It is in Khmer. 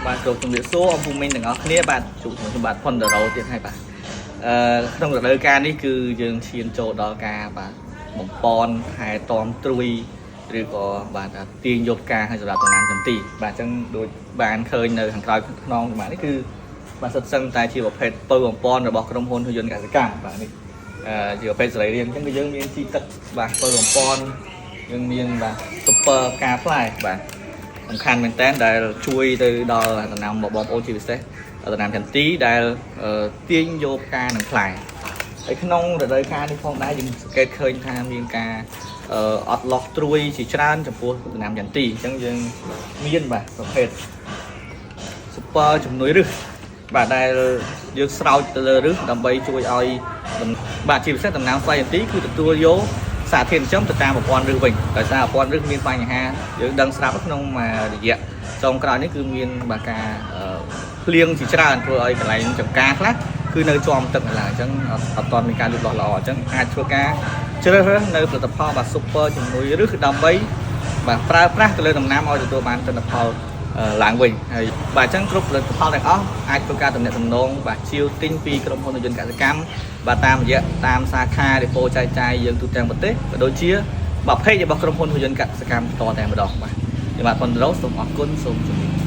បាទគ្រប់ជំរាបសួរអំពូមីងទាំងអស់គ្នាបាទជួបជាមួយខ្ញុំបាទផុនដារ៉ូទៀតហើយបាទអឺក្នុងរដូវកាលនេះគឺយើងឈានចូលដល់ការបាទបំពន់ថែទាំត្រួយឬក៏បាទទាញយកផ្កាឲ្យសម្រាប់តំណាងចន្ទីបាទអញ្ចឹងដូចបានឃើញនៅខាងក្រោយខ្នងបាទនេះគឺបាទសិតសឹងតែជាប្រភេទពៅបំពន់របស់ក្រុមហ៊ុនហ៊ុនយន្តកសិកម្មបាទនេះអឺជាប្រភេទសរីរាង្គអញ្ចឹងគឺយើងមានជីទឹកបាទពៅបំពន់យើងមានបាទ super ផ្កាផ្លែបាទ សំខាន់មែនតើដែលជួយទៅដល់ដំណាំបងប្អូនជាពិសេសដំណាំចន្ទីដែលទាញយកផ្កានិងផ្លែហើយក្នុងរដូវកាលនេះផងដែរយើងសង្កេតឃើញថាមានការអត់លោះត្រួយជាច្រើនចំពោះដំណាំចន្ទីអញ្ចឹងយើងមានបាទប្រភេទ super ជំនួយរឹសបាទដែលយើងស្រោចទៅលើរឹសដើម្បីជួយឲ្យបាទជាពិសេសដំណាំស្វាយចន្ទីគឺទទួលយកសារធាតុចិញ្ចឹមទៅតាមប្រព័ន្ធរឹសវិញដោយសារប្រព័ន្ធរឹសមានបញ្ហាយើងដឹងស្រាប់ក្នុងមួយរយៈចុងក្រោយនេះគឺមានបាទការភ្លៀងជាច្រើនធ្វើឲ្យកន្លែងចំការខ្លះគឺនៅជាំទឹកនៅឡើយអញ្ចឹងអត់ទាន់មានការលូតលាស់ល្អអញ្ចឹងអាចធ្វើការជ្រើសរើសនៅផលិតផលបាទ super ជំនួយរឹសដើម្បីបាទប្រើប្រាស់ទៅលើដំណាំឲ្យទទួលបានទិន្នផលឡើងវិញហើយបាទអញ្ចឹងគ្រប់ផលិតផលទាំងអស់អាចធ្វើការទំនាក់ទំនងបាទជាវទិញពីក្រុមហ៊ុនយន្តកសិកម្មបាទតាមរយៈតាមសាខាដេប៉ូចែកចាយយើងទូទាំងប្រទេសក៏ដូចជាបាទ page របស់ក្រុមហ៊ុនយន្តកសិកម្មផ្ទាល់តែម្ដងបាទខ្ញុំបាទប៉ុនរ៉ូសូមអរគុណសូមជម្រាប